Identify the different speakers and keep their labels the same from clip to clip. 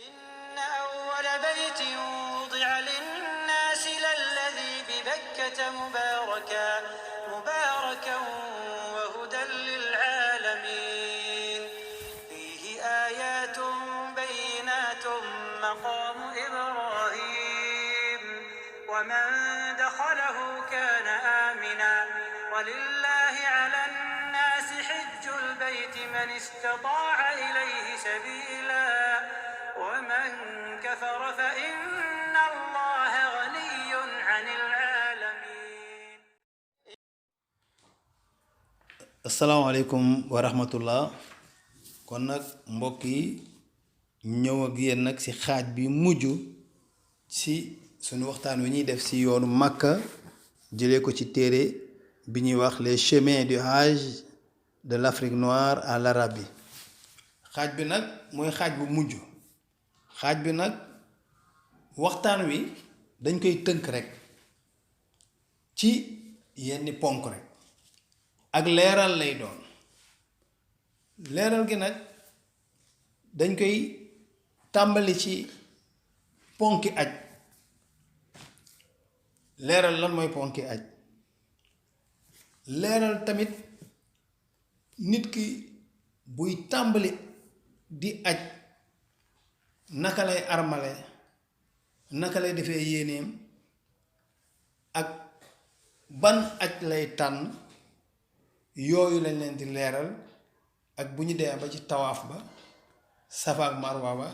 Speaker 1: إن أول بيت وضع للناس للذي ببكة مباركا وهدى للعالمين فيه آيات بينات مقام إبراهيم ومن دخله كان آمنا ولله على الناس حج البيت من استطاع إليه سبيلا ومن كفر فإن الله غني عن العالمين.
Speaker 2: Assalamu alaikum wa rahmatullah. Kon nak mbokk yi ñëw ak yéen nag ci xaaj bi mujj ci sunu waxtaan wi ñuy def ci yoonu Makka jëlee ko ci téere bi ñuy wax les chemins du Hajj de l'Afrique noire à l'Arabie. xaaj bi nag mooy xaaj bu mujj. xaaj bi nag waxtaan wi dañ koy tënk rek ci yenn ponk rek ak leeral lay doon. leeral gi nag dañ koy tàmbali ci ponki aj. leeral lan mooy ponki aj. leeral tamit nit ki buy tàmbali di aj naka lay armale naka lay defee yéeneem ak ban aj lay tànn yooyu lañ leen di leeral ak bu ñu demee ba ci tawaaf ba Safa ak Marwa ba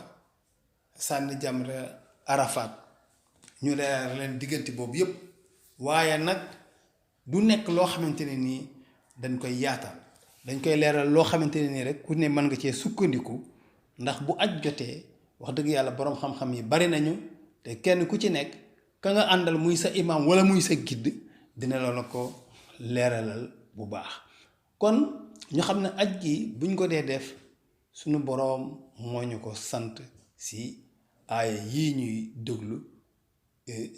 Speaker 2: sànni jamra Arafat ñu leeral leen diggante boobu yépp waaye nag du nekk loo xamante ne nii dañ koy yaatal dañ koy leeral loo xamante ne nii rek ku ne mën nga cee sukkandiku ndax bu aj jotee wax dëgg yàlla boroom xam-xam yi bari nañu te kenn ku ci nekk ka nga àndal muy sa imam wala muy sa guide dina la ko leeralal bu baax. kon ñu xam ne aj gi buñ ko dee def sunu boroom moo ñu ko sant ci aaya yii ñuy déglu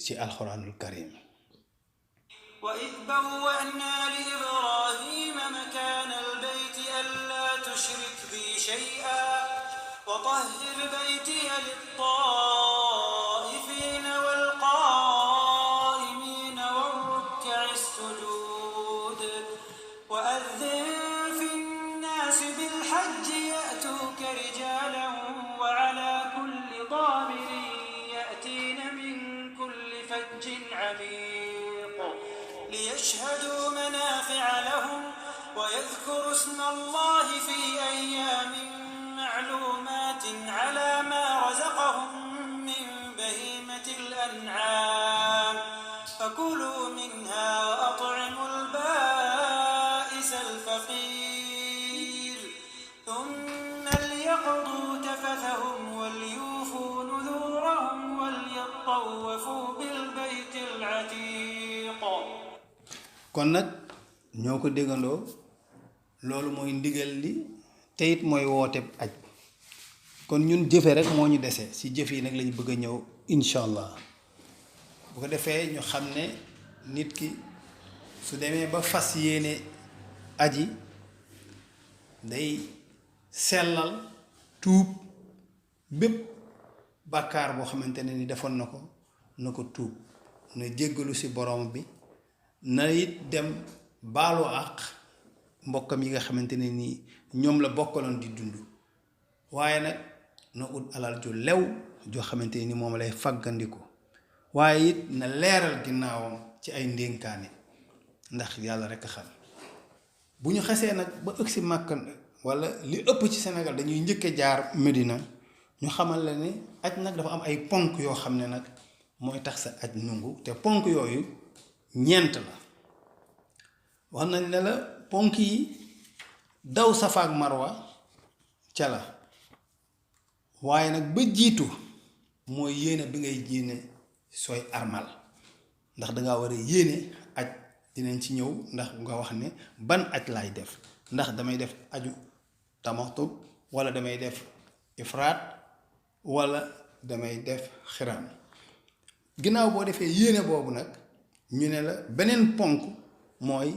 Speaker 2: ci alxuraanul karim.
Speaker 1: وإذ بوأنا لإبراهيم مكان البيت ألا تشرك بي شيئا وطهر بيتي للطائفين والقائمين والركع السجود وأذن في الناس بالحج يأتوك رجالا وعلى كل ضامر يأتين من كل فج عميق ليشهدوا منافع لهم ويذكروا اسم الله في أيام معلومات على ما رزقهم من بهيمة الأنعام فكلوا منها وأطعموا البائس الفقير ثم ليقضوا تفثهم وليوفوا نذورهم وليطوفوا بالبيت العتيق.
Speaker 2: kon nag ñoo ko déggandoo loolu mooy ndigal li te it mooy woote aj. kon ñun jëfe rek moo ñu dese ci jëf yi nag lañu bëgg a ñëw incha allah bu ko defee ñu xam ne nit ki su demee ba fas yéene aji day sellal tuub bépp bàkkaar boo xamante ne ni defoon na ko tuub na jéggalu ci borom bi na it dem baalu àq mbokkam yi nga xamante ne nii ñoom la bokkaloon di dund waaye nag na ut alal ju lew joo xamante ni moom lay faggandiku waaye it na leeral ginnaawam ci ay ndénkaane ndax yàlla rekk xam. bu ñu xasee nag ba ëgsi Màkka walla li ëpp ci Sénégal dañuy njëkke jaar Medina ñu xamal la ne aj nag dafa am ay ponk yoo xam ne nag mooy tax sa aj nungu te ponk yooyu ñeent la. wax nañ ne la ponk yi daw Safa ak Marwa ca la waaye nag ba jiitu mooy yéene bi ngay yéene sooy armal ndax dangaa war a yéene aj dinañ ci ñëw ndax nga wax ne ban aj laay def ndax damay def aju tamattu wala damay def ifraat wala damay def xiraan. ginnaaw boo defee yéene boobu nag ñu ne la beneen ponk mooy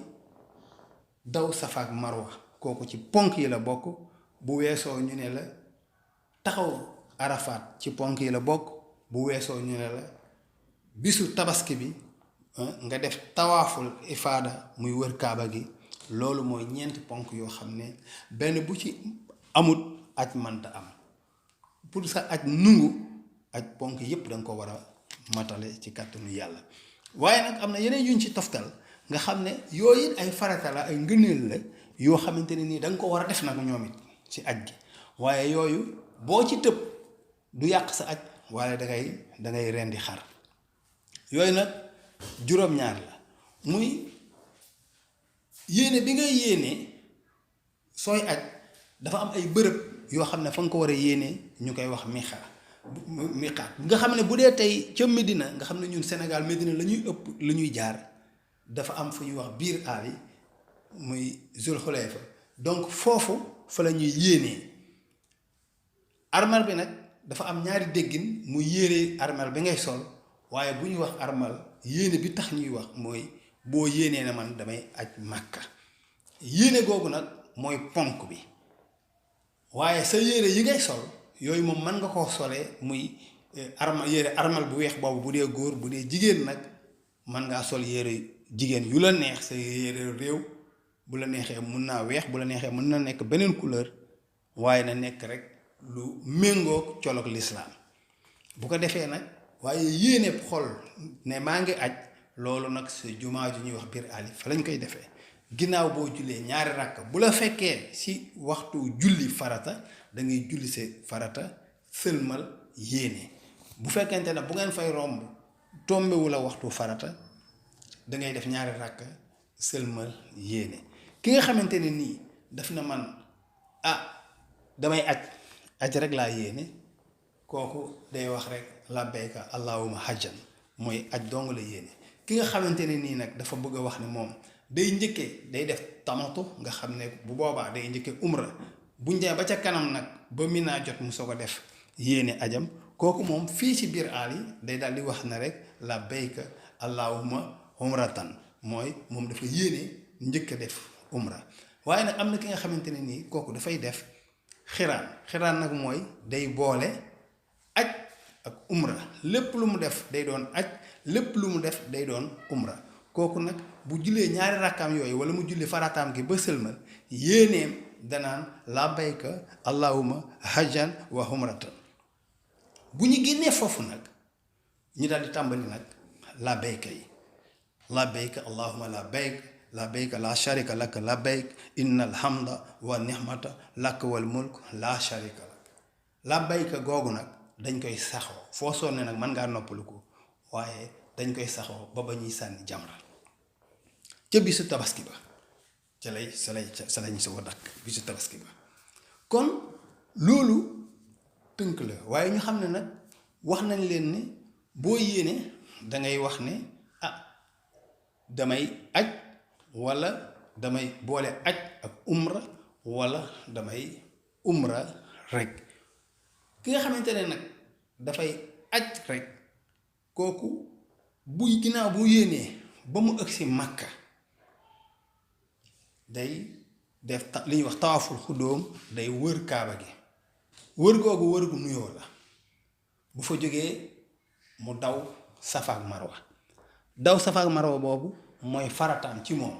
Speaker 2: daw Safa ak Marwa kooku ci ponk yi la bokk. bu weesoo ñu ne la taxaw Arafat ci ponk yi la bokk bu weesoo ñu ne la bisu tabaski bi nga def tawaaful ifaada muy wër kaaba gi loolu mooy ñeenti ponk yoo xam ne benn bu ci amut aj manta am pour sa aj nungu aj ponk yépp danga ko war a matale ci kàttanu yàlla waaye nag am na yeneen yuñ ci toftal nga xam ne yooyu it ay farata la ay ngëneel la yoo xamante ne nii da nga ko war a def nag ñoom it ci aj gi waaye yooyu boo ci tëb du yàq sa aj waaye dangay rendi xar yooyu nag juróom-ñaar la muy yéene bi ngay yéene sooy aj dafa am ay bërëb yoo xam ne fa nga ko war a yéene ñu koy wax miqaat nga xam ne bu dee tey ca Medina nga xam ne ñun Sénégal Medina la ñuy ëpp la ñuy jaar dafa am fu ñuy wax biir aali muy Zul Xulayfa donc foofu fa la ñuy yéenee armal bi nag dafa am ñaari déggin muy yére armal bi ngay sol waaye bu ñuy wax armal yéene bi tax ñuy wax mooy boo yéenee ne man damay aj Màkka yéene googu nag mooy ponk bi waaye sa yére yi ngay sol yooyu moom mën nga koo solee muy yére armal bu weex boobu bu dee góor bu dee jigéen nag mën ngaa sol yére jigéen yu la neex sa yére réew bu la neexee mun naa weex bu la neexee mën na nekk beneen couleur waaye na nekk rek lu méngoog colog lislaam bu ko defee nag waaye yéene xol ne maa ngi aj loolu nag sa jumaa ju ñuy wax biir ali fa lañ koy defee ginnaaw boo jullee ñaari rakk bu la fekkee ci waxtu julli farata da ngay julli see farata sëlmal yéene bu fekkente ne bu ngeen fay romb tombewu la waxtu farata da ngay def ñaari rakk sëlmal yéene ki nga xamante ne nii daf na man damay aj rek laa yéene kooku day wax rek labbayka allahumma hajjan mooy aj dong la yéene ki nga xamante ne nii nag dafa bëgg a wax ne moom day njëkkee day def tamatu nga xam ne bu boobaa day njëkkee umra buñ demee ba ca kanam nag ba Mina jot mu soog a def yéene ajam kooku moom fii ci biir aal yi day daal di wax ne rek labbayka allahumma umratan mooy moom dafa yéene njëkk a def umra waaye nag am na ki nga xamante ne nii kooku dafay def xiraan nag mooy day boole aj ak umra lépp lu mu def day doon aj lépp lu mu def day doon umra kooku nag bu jullee ñaari rakkaam yooyu wala mu julli farataam gi ba sëlmal yéeneem danaan labbayka allahumma hajjan wa umratan bu ñu génnee foofu nag ñu daal di tàmbali nag labbayka yi labbayka allahumma labbayka la sharika laka labbayk innal hamda wa nihmata laka wal mulk la sharika lak labbayka googu nag dañ koy saxoo foo sonne nag mën ngaa noppalu ko waaye dañ koy saxoo ba ñuy sànni jamra ca bisu tabaski ba sa lañ soo dakk bisu tabaski ba kon loolu tënk la waaye ñu xam ne nag wax nañ leen ne boo yéene dangay wax ne damay aj wala damay boole aj ak umra wala damay umra rek ki nga xamante ne nag dafay aj rek kooku buy ginnaaw bu yéenee ba mu ëgsi Makka day def li ñuy wax tawaaful xudóom day wër kaaba gi wër googu wër gu nuyoo la bu fa jógee mu daw Safa ak Marwa daw Safa ak Marwa boobu mooy farataam ci moom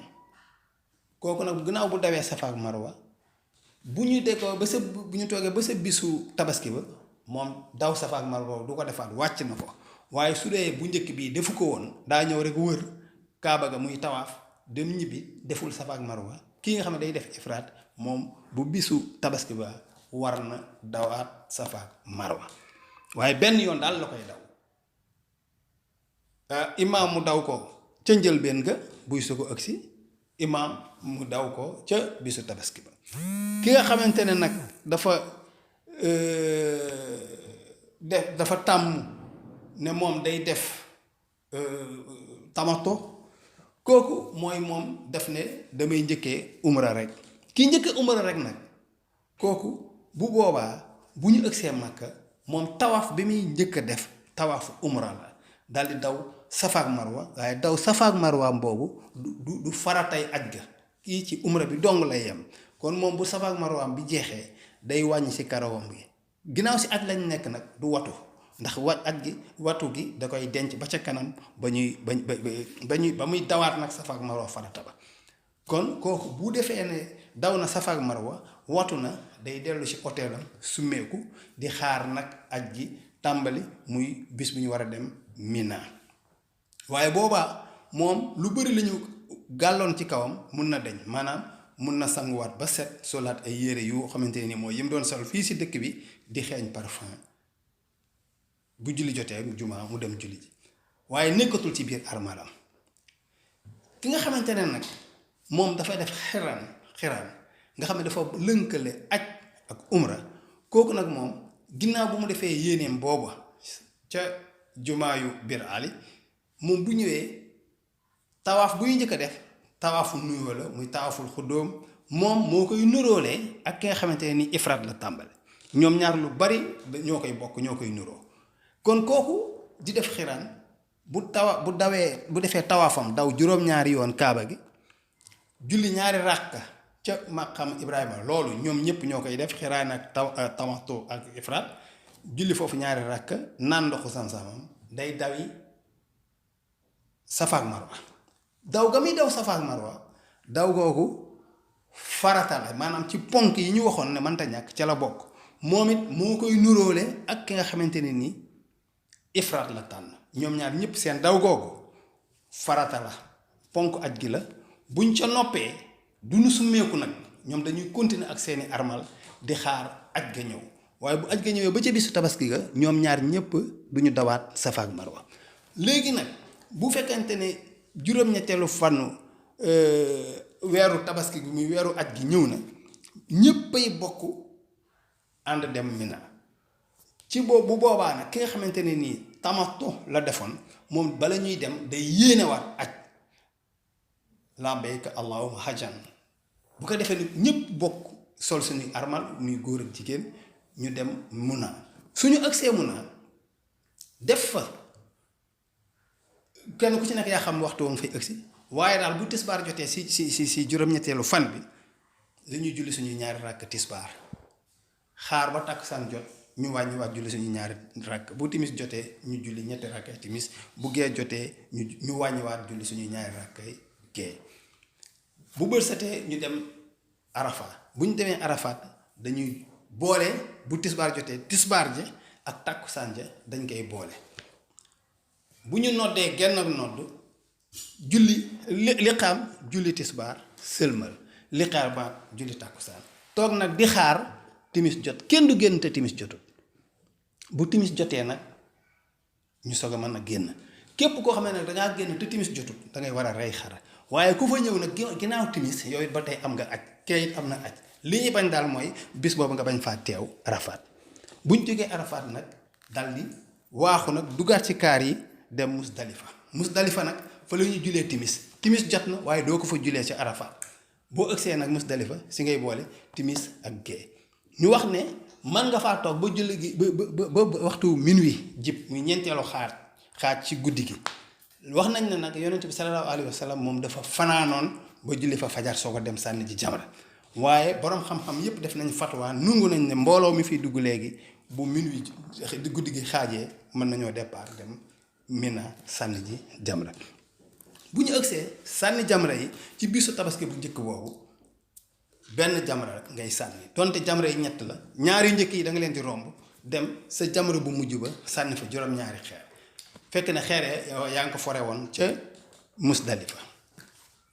Speaker 2: kooku nag ginnaaw bu dawee Safa ak Marwa bu ñu toogee ba sa bisu tabaski ba moom daw Safa ak Marwa boobu du ko defaat wàcc na ko waaye su dee bu njëkk bii defu ko woon daa ñëw rek wër kaaba ga muy tawaaf dem ñibbi deful Safa ak Marwa kii nga xam ne day def ifraat moom bu bisu tabaski ba war na dawaat Safa ak Marwa waaye benn yoon daal la koy daw imaam mu daw ko ca njëlbéen ga buy su ko agsi imaam mu daw ko ca bisu tabaski ba ki nga xamante ne nag dafa tàmm ne moom day def tamato kooku mooy moom def ne damay njëkkee umra rek ki njëkkee umra rek nag kooku bu boobaa bu ñu ëgsee Makka moom tawaaf bi muy njëkk a def tawaafu umra la daal di daw Safa ak Marwa waaye daw Safa ak Marwa boobu du faratay aj ga kii ci umra bi dong lay yem kon moom bu Safa ak Marwa bi jeexee day wàññi ci karawam bi ginnaaw si aj lañ nekk nag du watu ndax aj gi watu gi da koy denc ba ca kanam ba muy dawaat nag Safa ak Marwa farata ba kon kooku bu defee ne daw na Safa ak Marwa watu na day dellu ci hôtelam summeeku di xaar nag aj gi tàmbali muy bis bu ñu war a dem Mina waaye boobaa moom lu bëri lañu gàlloon ci kawam mun na deñ maanaam mun na sanguwaat ba set solaat ay yére yu xamante ne ni mooy yim doon sol fii si dëkk bi di xeeñ parfum bu julli jotee jumaa mu dem julli ji waaye nekkatul ci biir armalam ki nga xamante ne nag moom dafay def xiraan nga xam ne dafa lënkale aj ak umra kooku nag moom ginnaaw bu mu defee yéeneem booba ca jumaa yu biir ali moom bu ñëwee tawaaf buy njëkk a def tawaafu nuyoo la muy tawaaful xuddoom moom moo koy nuróolee ak ki nga xamante ne ni ifraat la tàmbale ñoom ñaar lu bari ñoo koy bokk ñoo koy nuroo kon kooku di def xiraan bu defee tawaafam daw juróom-ñaari yoon kaaba gi julli ñaari ràkka ca maqam Ibrahima loolu ñoom ñëpp ñoo koy def xiraan ak tamattu ak ifraat julli foofu ñaari ràkka naan ndoxu samsamam day dawi Safa ak Marwa daw ga muy daw Safa ak Marwa daw googu farata la maanaam ci ponk yi ñu waxoon ne mënta ñàkk ca la bokk moom it moo koy nuróole ak ki nga xamante ne ni ifraat la tànn ñoom ñaar ñëpp seen daw googu farata la ponk aj gi la buñ ca noppee du nu summeeku nag ñoom dañuy continuer ak seeni armal di xaar aj ga ñëw waaye bu aj ga ñëwee ba ca bisu tabaski ga ñoom ñaar ñëpp duñu dawaat Safa ak Marwa léegi nag bu fekkente ne juróom-ñetteelu fanu weeru tabaski gi muy weeru aj gi ñëw na ñëppay bokk ànd dem Mina ci boobu bu boobaa nag ki nga xamante ne nii tamattu la defoon moom bala ñuy dem day yéenewaat aj labbayka allahumma hajjan bu ko defee nag ñëpp bokk sol suñuy armal muy góor ak jigéen ñu dem Muna suñu agsee Muna def fa kenn ku ci nekk yaa xam waxtu woon fay agsi waaye daal bu tisbaar jotee si juróom-ñetteelu fan bi dañuy julli suñuy ñaari ràkk tisbaar xaar ba takkusaan jot ñu wàññiwaat julli suñu ñaari ràkk bu timis jotee ñu julli ñetti ràkk timis bu gee jotee ñu wàññiwaat julli suñu ñaari ràkk gee bu bët setee ñu dem Arafat bu ñu demee Arafat dañuy boole bu tisbaar jotee tisbaar ja ak takkusaan ja dañ koy boole bu ñu noddee genn ak nodd julli liqaam julli tisbaar sëlmal liqaar ba julli takkusaan toog nag di xaar timis jot kenn du génn te timis jotut bu timis jotee nag ñu soog a mën a génn képp koo xam ne nag dangaa génn te timis jotut da ngay war a rey xara waaye ku fa ñëw nag ginnaaw timis yow it ba tey am nga aj kee it am na aj li ñu bañ daal mooy bis boobu nga bañ faa teew Arafat buñ jógee Arafat nag dal di waaxu nag duggaat ci kaar yi dem Musdalifa nag fa la ñuy julee timis jot na waaye doo ko fa julee ci Arafat boo ëgsee nag Musdalifa si ngay boole timis ak gée ñu wax ne man nga faa toog ba julli gi ba waxtu minuit jib muy ñeenteelu xaaj ci guddi gi wax nañ ne nag yonent bi sallallahu alayhi wa sallam moom dafa fanaanoon ba julli fa fajar soo ko dem sànni ji jamra waaye borom xam-xam yépp def nañ fatwa nungu nañ ne mbooloo mi fiy dugg léegi bu minuit guddi gi xaajee mën nañoo départ dem Mina sànni ji jamra bu ñu ëgsee sànni jamra yi ci bisu tabaski bu njëkk boobu benn jamra rek ngay sànni donte jamra yi ñett la ñaari njëkk yi da nga leen di romb dem sa jamra bu mujj ba sànni fa juróom-ñaari xeer fekk na xeeree yaa ngi ko fore woon ca Musdalifa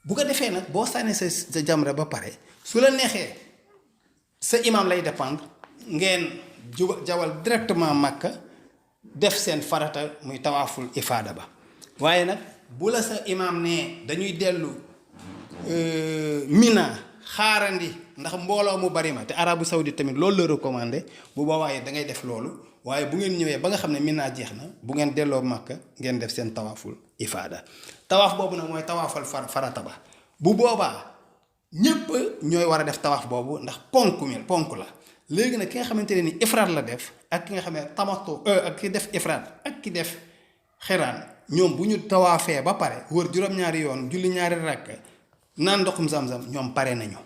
Speaker 2: bu ko defee nag boo sànni sa jamra ba pare su la neexee sa imam lay dépendre ngeen jawal directement Makka def seen farata muy tawaaful ifaada ba waaye nag bu la sa imam ne dañuy dellu Mina xaarandi ndax mbooloo mu bari ma te Arabie Saoudite tamit loolu la recommandé bu boobaa da ngay def loolu waaye bu ngeen ñëwee ba nga xam ne Mina jeex na bu ngeen delloo Makka ngeen def seen tawaaful ifaada tawaaf boobu nag mooy tawaafal farata ba bu boobaa ñëpp ñooy war a def tawaaf boobu ndax ponk la léegi nag ki nga xamante ne ni ifraat la def ak ki nga xam ne tamattu ak ki def ifraat ak ki def xiraan ñoom bu ñu tawaafee ba pare wër juróom-ñaari yoon julli ñaari rakk naan ndoxum zam-zam ñoom pare nañu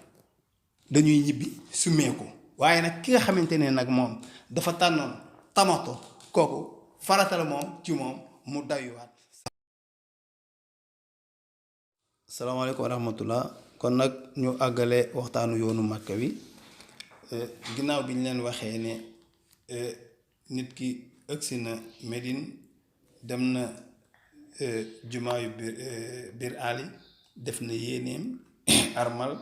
Speaker 2: dañuy ñibbi summeeku waaye nag ki nga xamante ne nag moom dafa tànnoon tamato kooku farata la moom ci moom mu dayuwaat. salaamaaleykum wa rahmatullah. kon nag ñu àggale waxtaanu yoonu Màkka wi ginnaaw bi ñu leen waxee ne nit ki ëgsi na Médine dem na jumaa yu biir ali def na yéeneem armal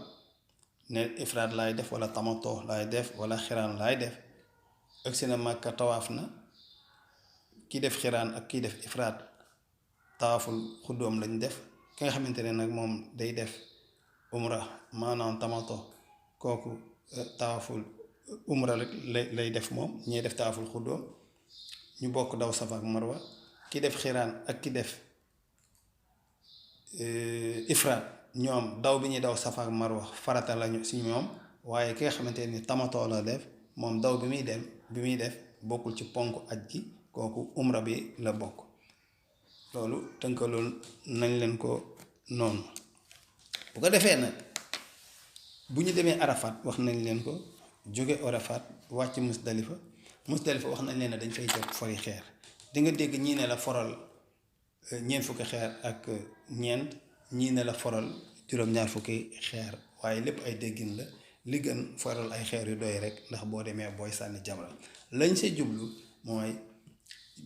Speaker 2: ne ifraat laay def wala tamato laay def wala xiraan laay def ëgsi na Màkka tawaaf na ki def xiraan ak kii def ifraat tawaaful xuddoom lañ def. ki nga xamante ne nag moom day def umra maanaam tamato kooku tawaaful umra lay def moom ñee def tawaaful xuddoom ñu bokk daw safa ak marwa ki def xiraan ak ki def ifraat ñoom daw bi ñuy daw safa ak marwa farata lañu si ñoom waaye ki nga xamante ni tamato la def moom daw bi muy def bokkul ci ponk aj gi kooku umra bi la bokk. loolu tënkaloon nañ leen ko noonu bu ko defee nag bu ñu demee Arafat wax nañ leen ko jóge Arafat wàcc Musdalifa wax nañ leen ne dañ fay jot fori xeer di nga dégg ñii ne la foral ñeent fukki xeer ak ñeent ñii ne la foral juróom-ñaar fukki xeer waaye lépp ay déggin la li gën foral ay xeer yu doy rek ndax boo demee booy sànni jamra lañ see jublu mooy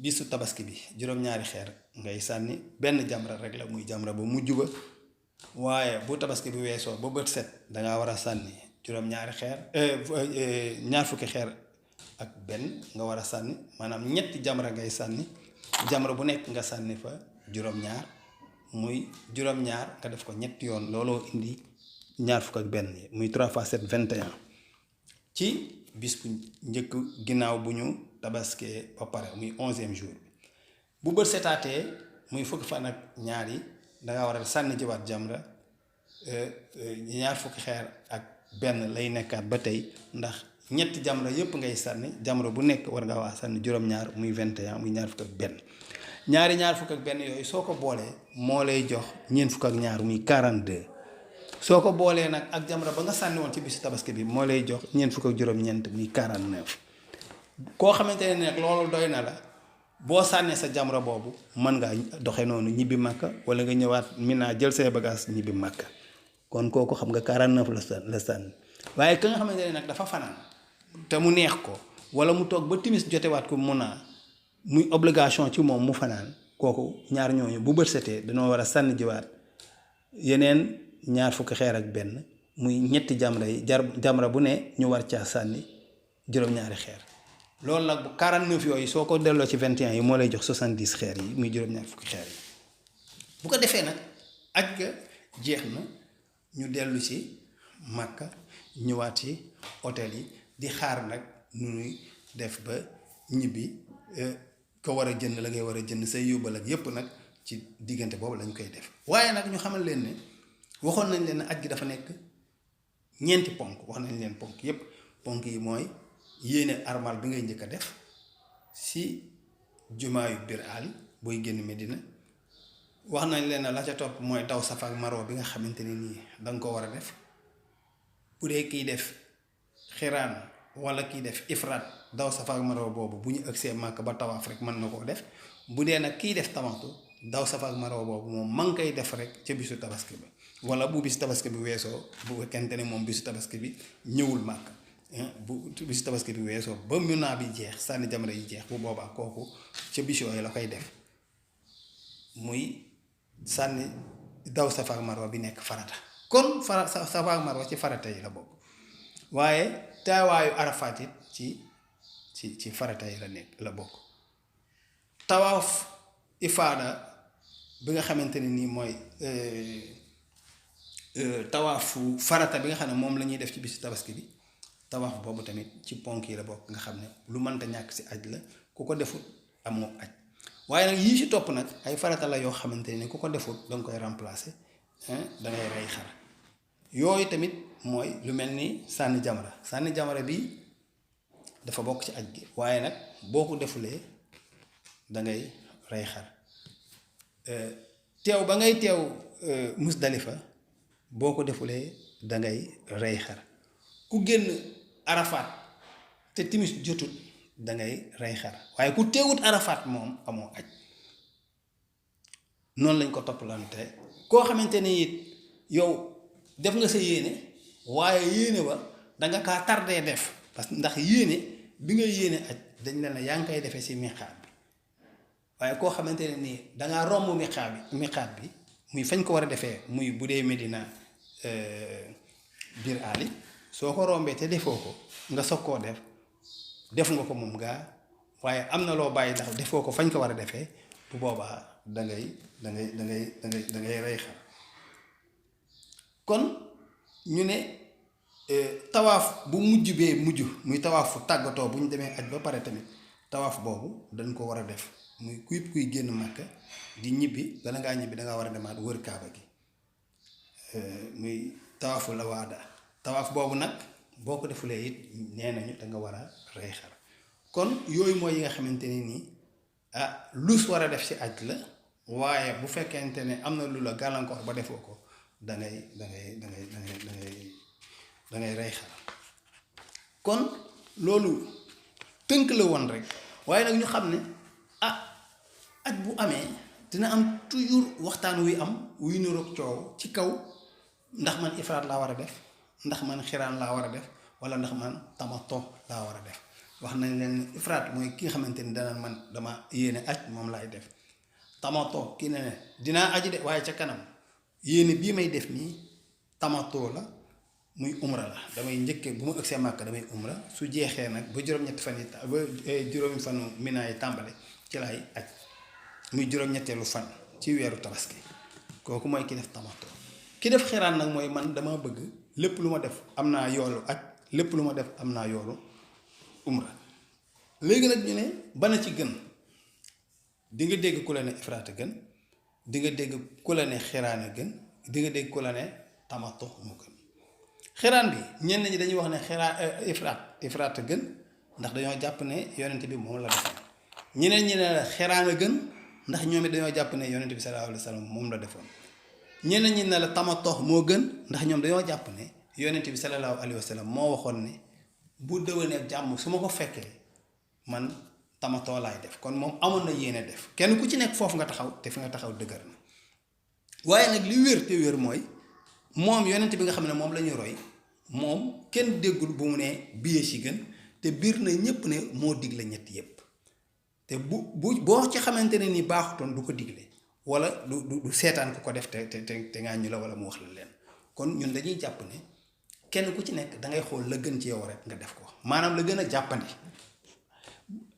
Speaker 2: bisu tabaski bi juróom-ñaari xeer ngay sànni benn jamra rek la muy jamra ba mujj ba waaye bu tabaski bi weesoo ba bët set dangaa war a sànni juróom-ñaari xeer ñaar fukki xeer ak benn nga war a sànni maanaam ñetti jamra ngay sànni jamra bu nekk nga sànni fa juróom-ñaar muy juróom-ñaar nga def ko ñetti yoon looloo indi ñaar fukk ak benn yi muy 3 x 7 21 ci bis bu njëkk ginnaaw bu ñu tabaskee ba pare muy 11e jour bi bu bët setaatee muy fukki fan ak ñaar yi danga war a sànni jiwaat jamra ñaar fukki xeer ak benn lay nekkaat ba tey ndax ñetti jamra yépp ngay sànni jamra bu nekk war nga waa sànni juróom-ñaar muy 21 muy ñaar fukk ak benn ñaar fukk ak benn yooyu soo ko boolee moo lay jox ñeent fukk ak ñaar muy 42 soo ko boolee nag ak jamra ba nga sànni woon ci bisu tabaski bi moo lay jox ñeent fukk ak juróom-ñeent muy 49 koo xamante ne nag loolu doy na la boo sànnee sa jamra boobu mën ngaa doxe noonu ñibbi Màkka wala nga ñëwaat Mina jël say bagage ñibbi Màkka kon kooku xam nga 49 la sànni waaye ka nga xamante ne nag dafa fanaan te mu neex ko wala mu toog ba timis jotewaat ko mun naa muy obligation ci moom mu fanaan kooku ñaar ñooñu bu bët setee dañoo war a sànni jiwaat yeneen ñaar fukki xeer ak benn muy ñetti jamra yi jamra bu ne ñu war caa sànni juróom-ñaari xeer loolu nag bu 49 yooyu soo ko delloo ci 21 yi moo lay jox 70 xeer yi muy juróom-ñaar fukki xeer yi bu ko defee nag aj ga jeex na ñu dellu ci Màkka ñëwaat ci hôtel yi di xaar nag nu ñuy def ba ñibbi ko war a jënd la ngay war a jënd say yóbbal ak yépp nag ci diggante boobu lañ koy def waaye nag ñu xamal leen ne waxoon nañ leen ne aj gi dafa nekk ñeenti ponk wax nañ leen ponk yépp ponk yi mooy yéene armal bi ngay njëkk a def si jumaa yu biir ali booy génn Medina wax nañ leen ne la ca topp mooy daw safa ak marwa bi nga xamante ne nii danga ko war a def bu dee kiy def xiraan wala kiy def ifraat daw safa ak marwa boobu bu ñu ëgsee Màkka ba tawaaf rek mën na koo def bu dee nag kiy def tamatu daw safa ak marwa boobu moom man koy def rek ca bisu tabaski bi wala bu bisu tabaski bi weesoo bu fekkente ne moom bisu tabaski bi ñëwul Màkka bu bisu tabaski bi weesoo ba Mina bi jeex sànni jamra yi jeex bu boobaa kooku ca bis yooyu la koy def muy sànni daw safa ak marwa bi nekk farata kon safa ak marwa ci farata yi la bokk waaye taawaayu Arafat it ci farata yi la bokk tawaaf ifaada bi nga xamante ne nii mooy tawaafu farata bi nga xam ne moom la ñuy def ci bisu tabaski bi tawaaf boobu tamit ci ponk yi la bokk nga xam ne lu mënta ñàkk si aj la ku ko defut amoo aj waaye nag yii ci topp nag ay farata la yoo xamante ne ku ko defut danga koy remplacer dangay rey xar yooyu tamit mooy lu mel ni sànni jamra bi dafa bokk ci aj gi waaye nag boo ko defulee dangay rey xar teew ba ngay teew Musdalifa boo ko defulee dangay rey xar ku génn Arafat te timis jotut da ngay rey xar waaye ku teewut Arafat moom amoo aj noonu lañ ko toppalante koo xamante ne it yow def nga sa yéene waaye yéene ba da nga kaa tardé def parce que ndax yéene bi nga yéene aj dañ leen la yaa ngi koy defee si miqaat bi waaye koo xamante ne nii dangaa romb miqaat bi muy fañ ko war a defee muy bu dee Medina biir Ali soo ko rombee te defoo ko nga soog koo def nga ko moom gaa waaye am na loo bàyyi ndax defoo ko fañ ko war a defee bu boobaa da ngay rey xar kon ñu ne tawaaf bu mujj muy tawaaf fu tàggatoo bu ñu demee aj ba pare tamit tawaaf boobu dañ ko war a def muy kuy génn Màkka di ñibbi bala ngaa ñibbi da ngaa war a demaat wër kaaba gi muy tawaafu la waada tawaaf boobu nag boo ko defulee it nee nañu da nga war a rey xar kon yooyu mooy yi nga xamante ne nii luus war a def ci aj la waaye bu fekkente ne am na lu la gàllankoor ba defoo ko da ngay rey xar kon loolu tënk la woon rek waaye nag ñu xam ne aj bu amee dina am toujours waxtaan wuy niroog coow ci kaw ndax man ifraat laa war a def ndax man xiraan laa war a def wala ndax man tamato laa war a def wax nañ leen ifraat mooy ki nga xamante ni danaan man dama yéene aj moom laay def tamato ki ne dinaa aji de waaye ca kanam yéene bii may def nii tamato la muy umra la damay njëkkee bu ma ëgsee Màkka damay umra su jeexee nag ba juróom-ñetti fan yi ba juróomi fanu Mina yi tàmbale ci laay aj muy juróom-ñetteelu fan ci weeru tabaski kooku mooy ki def tamato ki def xiraan nag mooy man dama bëgg lépp lu ma def am naa yoolu aj lépp lu ma def am naa yoolu umra léegi nag ñu ne bana ci gën di nga dégg ku la ne ifraat a gën di nga dégg ku la ne xiraan a gën di nga dégg ku la ne tamato moo gën xiraan bi ñenn ñi dañuy wax ne ifraat a gën ndax dañoo jàpp ne yonent bi moom la defoon ñeneen ñi ne la xiraan a gën ndax ñoom it dañoo jàpp ne yonent bi sallallahu alayhi wa sallam moom la defoon ñeneen ñi ne la tamato moo gën ndax ñoom dañoo jàpp ne yonent bi sallallahu alayhi wa sallam moo waxoon ne bu déwénee jàmm su ma ko fekkee man tamato laay def kon moom amoon na yéene def kenn ku ci nekk foofu nga taxaw te fi nga taxaw dëgër na waaye nag li wér te wér mooy moom yonent bi nga xam ne moom la ñuy roy moom kenn déggul bu mu ne biye ci gën te biir na ñépp ne moo digle ñett yépp te boo ci xamante ne ni baaxutoon du ko digle wala du seetaan ku ko def te ngaa ñu la wala mu wax la leen kon ñun dañuy jàpp ne kenn ku ci nekk da ngay xool la gën ci yow rek nga def ko maanaam la gën a jàppandi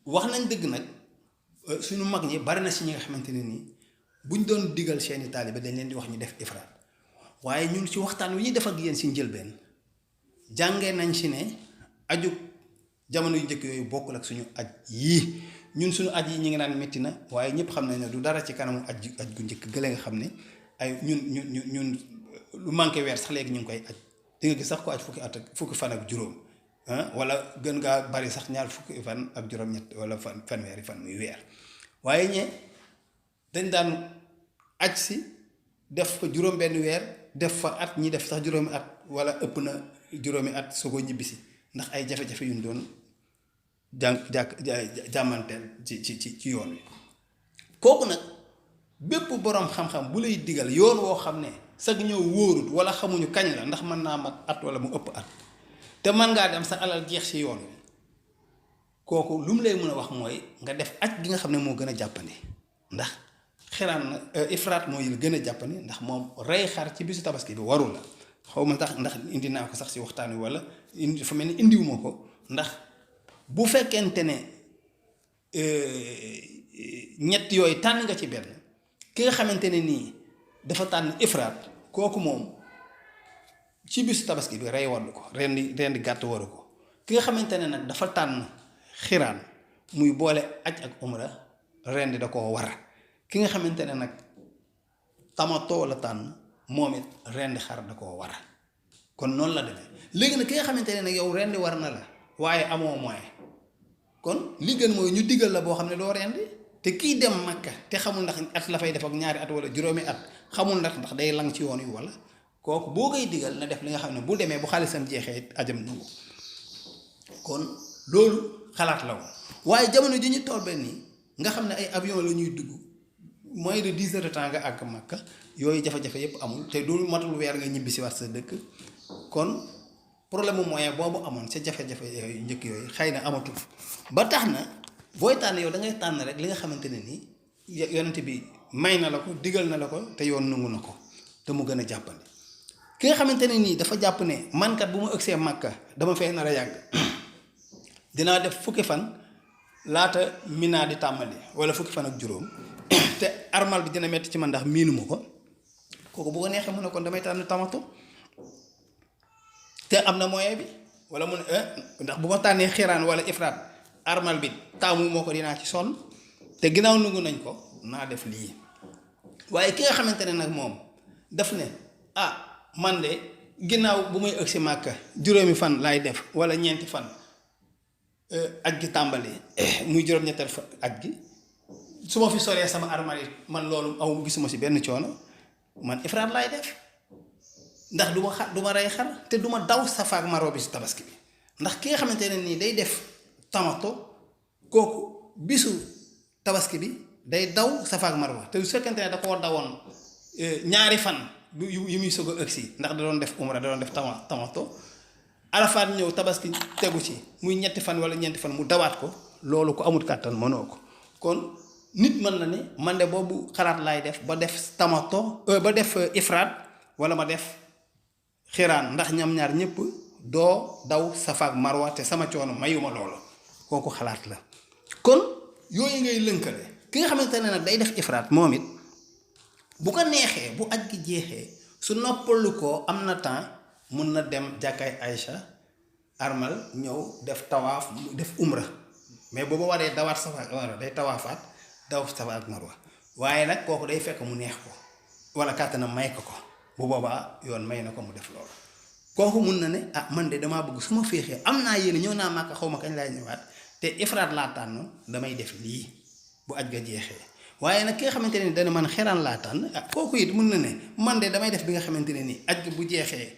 Speaker 2: wax nañ dëgg nag suñu mag ñi bari na si ñi nga xamante ne nii buñ doon digal seeni taalibe dañ leen di wax ñu def ifraat waaye ñun ci waxtaan wi ñuy def ak yéen si njëlbeen jàngee nañ si ne aju jamono yu njëkk yooyu bokkul ak suñu aj yii ñun suñu aj yi ñu ngi naan métti na waaye ñëpp xam nañ ne du dara ci kanamu aj gu njëkk gële nga xam ne ay ñun lu manqué weer sax léegi ñu ngi koy aj di nga gis sax ko aj fukki fan ak juróom wala gën ngaa bari sax ñaar fukki fan ak juróom-ñett wala fanweeri fan muy weer waaye ñee dañ daan aj si def fa juróom-benn weer def fa at ñi def sax juróomi at wala ëpp na juróomi at soo ko ñibbisi ndax ay jafe-jafe yu ñu doon jàmmanteel ci yoon wi kooku nag bépp boroom xam-xam bu lay digal yoon woo xam ne sag ñëw wóorut wala xamuñu kañ la ndax mën naa mat at wala mu ëpp at te mën ngaa dem sa alal jeex ci yoon wi kooku lu mu lay mën a wax mooy nga def aj gi nga xam ne moo gën a jàppandi ndax xiraan na ifraat mooy la gën a jàppandi ndax moom rey xar ci bisu tabaski bi warul la xaw ma tax ndax indi naa ko sax ci waxtaan wi wala dafa mel ni indiwuma ko ndax bu fekkente ne ñett yooyu tànn nga ci benn ki nga xamante ne nii dafa tànn ifraat kooku moom ci bisu tabaski bi rey waru ko rendi gàtt waru ko ki nga xamante ne nag dafa tànn xiraan muy boole aj ak umra rendi da koo war ki nga xamante ne nag tamato la tànn moom it rendi xar da koo war kon noonu la demee léegi nag ki nga xamante ne nag yow rendi war na la waaye amoo moyen kon li gën mooy ñu digal la boo xam ne doo rendi te kii dem Makka te xamul ndax at la fay def ak ñaari at wala juróomi at xamul ndax day lang ci yoon wi wala kooku boo koy digal na def li nga xam ne bu demee bu xaalisam jeexee ajam nangu kon loolu xalaat la woon waaye jamono ji ñu toll benn nii nga xam ne ay avion la ñuy dugg moins de 10 heures de temps nga àgg Makka yooyu jafe-jafe yëpp amul te du matul weer nga ñibbi si waat sa dëkk kon problème mu moyen boobu amoon sa jafe-jafe yooyu njëkk yooyu xëy na amatul ba tax na booy tànn yow da ngay tànn rek li nga xamante ne nii yonent bi may na la ko digal na la ko te yoon nangu na ko te mu gën a jàppandi ki nga xamante ne nii dafa jàpp ne mankat bu ma ëgsee Makka dama fee nar a yàgg dinaa def fukki fan laata Mina di tàmbali wala fukki fan ak juróom te armal bi dina metti ci man ndax miinuma ko kooku bu ko neexee mu ne kon damay tànn tamatu te am na moyen bi wala mu ne ndax bu ma tànnee xiraan wala ifraat armal bi taamu moo ko dinaa ci sonn te ginnaaw nangu nañ ko naa def lii waaye ki nga xamante ne nag moom daf ne man de ginnaaw bu may ëgg si Màkka juróomi fan laay def wala ñeenti fan aj gi tàmbali muy juróom-ñetteel fa aj gi su ma fi soree sama armal yi man loolu aw gisuma si benn coono man ifraat laay def ndax du ma rey xar te du ma daw Safa ak Marwa bi si tabaski bi ndax ki nga xamante ne nii day def tamato kooku bisu tabaski bi day daw Safa ak Marwa te su fekkente ne da koo dawoon ñaari fan yu muy soog a ëgsi ndax da doon def umra da doon def tamato Arafat ñëw tabaski tegu ci muy ñetti fan wala ñeenti fan mu dawaat ko loolu ko amut kàttan mënoo ko kon nit mën na ne man de boobu xalaat laay def ba def tamato ba def ifraat wala ma def xiraan ndax ñam ñaar ñëpp doo daw Safa ak Marwa te sama coono mayuma loolu kooku xalaat la kon yooyu ngay lënkale ki nga xamante ne nag day def ifraat moom it bu ko neexee bu aj gi jeexee su noppalu ko am na temps mun na dem jàkkaay Aïcha armal ñëw def tawaaf def umra mais booba waree dawaat Safa ak Marwa day tawaafaat daw Safa ak Marwa waaye nag kooku day fekk mu neex ko wala kàttanam may ko bu boobaa yoon may na ko mu def loolu kooku mun na ne man de damaa bëgg su ma féexee am naa yéene ñëw naa Màkka xaw ma kañ laay ñëwaat te ifraat laa tànn damay def lii bu aj ga jeexee waaye nag ki nga xamante ne dana man xiraan laa tànn kooku it mun na ne man de damay def bi nga xamante ne nii aj gi bu jeexee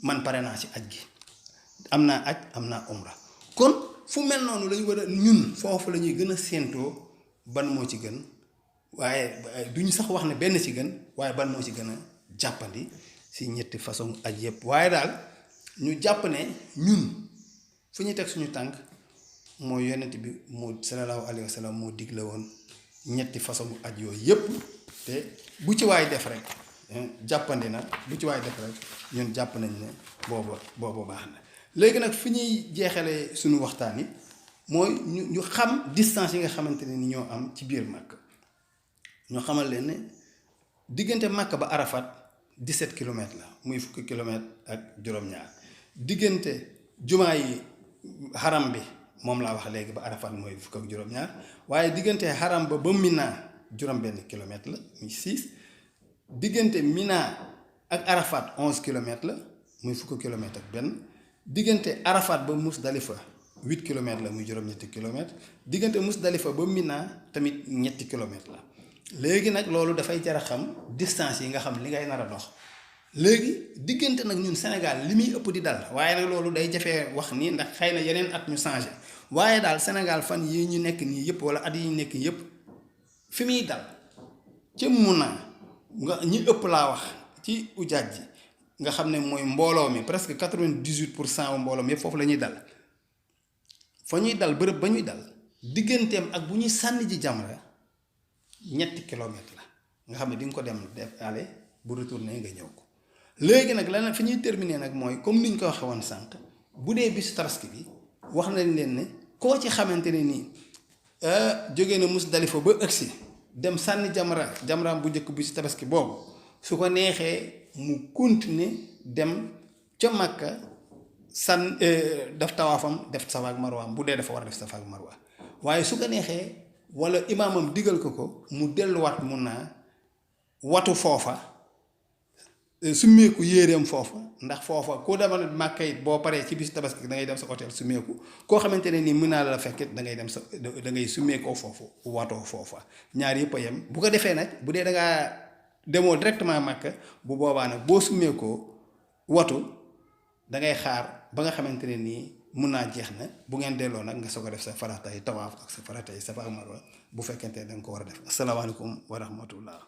Speaker 2: man pare naa ci aj gi am naa aj am naa umra kon fu mel noonu lañu war a ñun foofu la ñuy gën a séentoo ban moo ci gën waaye duñu sax wax ne benn ci gën waaye ban moo ci gën a jàppandi si ñetti façon aj yëpp waaye daal ñu jàpp ne ñun fu ñuy teg suñu tànk mooy yonent bi moo sallallahu alayhi wa sallam moo digle woon ñetti façon aj yooyu yëpp te bu ci waay def rek jàppandi na bu ci waay def rek ñun jàpp nañ ne boobu baax na léegi nag fi ñuy jeexalee suñu waxtaan yi mooy ñu xam distance yi nga xamante ne ni ñoo am ci biir Makka ñu xamal leen ne diggante Makka ba Arafat 17 kilomètres la muy fukki kilomètres ak juróom-ñaar diggante jumaa yi xaram bi moom laa wax léegi ba Arafat mooy fukk ak juróom-ñaar waaye diggante xaram ba Mina juróom-benn kilomètre la muy 6 diggante Mina ak Arafat 11 kilomètres la muy fukk kilomètres ak benn diggante Arafat ba Musdalifa 8 kilomètres la muy juróom-ñetti kilomètres diggante Musdalifa ba Mina tamit ñetti kilomètres la léegi nag loolu dafay jar a xam distance yi nga xam li ngay nar a dox léegi diggante nag ñun Sénégal li muy ëpp di dal waaye nag loolu day jafee wax nii ndax xëy na yeneen at ñu changé waaye daal Sénégal fan yi ñu nekk nii yëpp wala at yi ñu nekk yëpp fi muy dal ci Muna nga ñi ëpp laa wax ci ujaaj ji nga xam ne mooy mbooloo mi presque 98% wu mbooloo mi yëpp foofu la ñuy dal fa ñuy dal bërëb ba ñuy dal digganteem ak bu ñuy sànni ji jamra ñetti kilomètres la nga xam ne di nga ko dem def aller bu retourné nga ñëw ko léegi nag lan fi ñuy terminer nag mooy comme ni ñu ko waxee woon sànq bu dee bisu tabaski bi wax nañ leen ne koo ci xamante ne nii jógee na Musdalifa ba ëgsi dem sànni jamraam bu njëkk bisu tabaski boobu su ko neexee mu continuer dem ca Makka def tawaafam def Safa ak Marwa bu dee dafa war a def Safa ak Marwa waaye su ko neexee wala imaamam digal ko mu delluwaat mun naa watu foofa summeeku yéereem foofa ndax foofa koo demal Màkka it boo paree ci bisu tabaski da ngay dem sa hôtel summeeku koo xamante ne nii mën naa la fekk da ngay dem da ngay summeekoo foofu watoo foofa ñaar yëpp a yem bu ko defee nag bu dee da ngaa demoo directement Màkka bu boobaa nag boo summeekoo watu da ngay xaar ba nga xamante ne nii mun naa jeex na bu ngeen delloo nag nga soog a def sa faratay tawaaf ak sa faratay safa ak marwa bu fekkente ne da nga ko war a def asalaamaaleykum wa rahmatullah